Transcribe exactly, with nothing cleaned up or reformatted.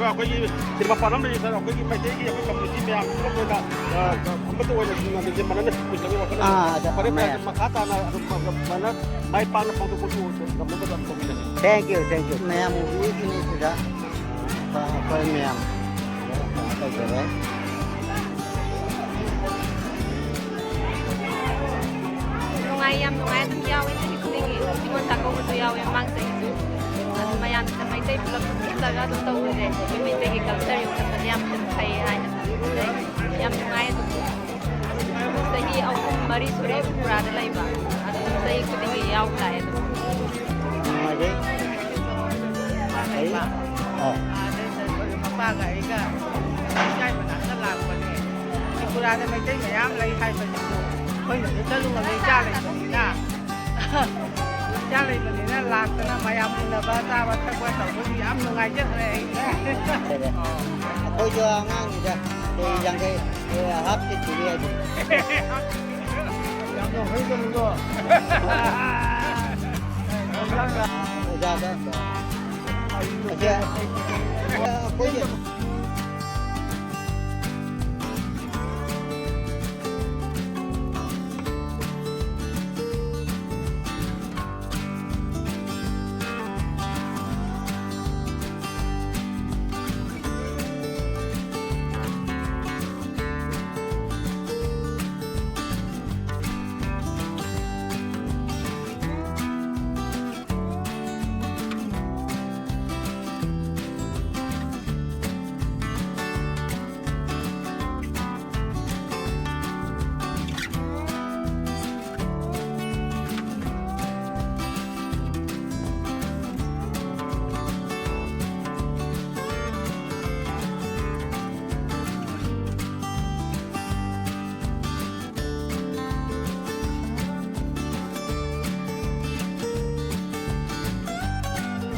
ꯑꯩꯈꯣꯏꯒꯤ cinema parlour ꯂꯩꯔꯤꯕ ꯑꯩꯈꯣꯏꯒꯤ ꯃꯩꯇꯩꯒꯤ ꯑꯩꯈꯣꯏ ꯀꯝꯃ꯭ꯌꯨꯅꯤꯇꯤ ꯃꯌꯥꯝ ꯄꯨꯂꯞ ꯑꯣꯏꯅ, ꯑ, ꯑꯃꯠꯇ ꯑꯣꯏꯅ ꯍꯤꯡꯅꯕꯒꯤ ꯃꯅꯅ ꯄꯨꯟꯁꯤꯜꯂꯒ ꯋꯥꯈꯜ ꯑꯥ, ꯑꯗ ꯐꯔꯦ, ꯐꯔꯦ, ꯃꯌꯥꯝ꯫ ꯃꯈꯥ ꯇꯥꯅ ꯑꯗꯨꯝ ꯁꯨꯃꯥꯏꯅ ꯃꯥꯏ ꯄꯥꯛꯅ ꯄꯥꯡꯊꯣꯛꯄꯁꯨ ꯉꯝꯅꯕ ꯑꯗꯨꯝ ꯇꯧꯕꯤꯔꯒꯦ꯫ Thank you, thank you꯫ ꯃꯌꯥꯝ ꯎꯕꯤꯔꯤꯁꯤꯅꯤ ꯁꯤꯗ꯫ ꯑꯩꯈꯣꯏ ꯃꯌꯥꯝ ꯀꯩꯅꯣ ꯇꯧꯖꯔꯦ꯫ ꯅꯨꯡꯉꯥꯏ, ꯌꯥꯝ ꯅꯨꯡꯉꯥꯏ꯫ ꯑꯗꯨꯝ ꯌꯥꯎꯋꯦ ꯆꯍꯤ ꯈꯨꯗꯤꯡꯒꯤ꯫ ꯅꯤꯉꯣꯜ ꯆꯥꯛꯀꯧꯕꯁꯨ ꯌꯥꯎꯋꯦ ꯃꯃꯥꯡ ꯆꯍꯤꯁꯨ꯫ ꯑꯗꯨ ꯃꯌꯥꯝꯁꯤꯗ ꯃꯩꯇꯩ ꯄꯨꯂꯞ ꯄꯨꯟꯁꯤꯜꯂꯒ ꯑꯗꯨꯝ ꯇꯧꯕꯁꯦ ꯑꯩꯈꯣꯏ ꯃꯩꯇꯩꯒꯤ ꯀꯜꯆꯔ ꯌꯣꯛꯈꯠꯄꯗ ꯌꯥꯝ ꯐꯩ ꯍꯥꯏꯅ ꯈꯜꯂꯦ꯫ ꯌꯥꯝ ꯅꯨꯡꯉꯥꯏ ꯑꯗꯨꯝ꯫ ꯆꯍꯤ ꯑꯍꯨꯝ ꯃꯔꯤ ꯁꯨꯔꯦ ꯇ꯭ꯔꯤꯄꯨꯔꯥꯗ ꯂꯩꯕ꯫ ꯑꯗꯨꯝ ꯆꯍꯤ ꯈꯨꯗꯤꯡꯒꯤ ꯌꯥꯎ ꯂꯥꯛꯑꯦ ꯑꯗꯨꯝ꯫ ꯅꯨꯡꯉꯥꯏꯖꯩ꯫ ꯑꯩ, ꯑꯥ꯫ ꯑꯥꯗꯩꯗ ꯑꯩꯈꯣꯏ ꯃꯄꯥꯒ ꯑꯩꯒ ꯏꯆꯥꯏ ꯃꯅꯥꯛꯇ ꯂꯥꯛꯄꯅꯦ꯫ ꯇ꯭ꯔꯤꯄꯨꯔꯥꯗ ꯃꯩꯇꯩ ꯃꯌꯥꯝ ꯂꯩ ꯍꯥꯏꯕꯁꯤꯁꯨ ꯑꯩꯈꯣꯏꯅꯁꯨ ꯆꯠꯂꯨꯔꯒ ꯏꯆꯥ ꯂꯩꯕꯅꯤꯅ, ꯏꯆꯥ ꯂꯩꯕꯅꯤꯅ ꯂꯥꯛꯇꯅ ꯃꯌꯥꯝ ꯎꯅꯕ, ꯆꯥꯕ ꯊꯛꯄ ꯇꯧꯕꯒꯤ ꯌꯥꯝ ꯅꯨꯡꯉꯥꯏꯖꯈ꯭ꯔꯦ ꯑꯩ꯫ ꯐꯔꯦ꯫ ꯑꯣ꯫ ꯑꯩꯈꯣꯏꯁꯨ ꯑꯉꯥꯡꯅꯤꯗ, ꯆꯍꯤ ꯌꯥꯡꯈꯩ, ꯑꯦ, ꯍꯥꯞ ꯆꯤꯟꯗ꯭ꯔꯤ ꯍꯥꯏꯗꯨꯅꯤ꯫ ꯌꯥꯝ ꯅꯣꯛꯐꯩꯗꯅꯤꯀꯣ꯫ ꯑꯣꯖꯥꯗ꯫ ꯑꯁꯤ, ꯑꯩꯈꯣꯏꯒꯤ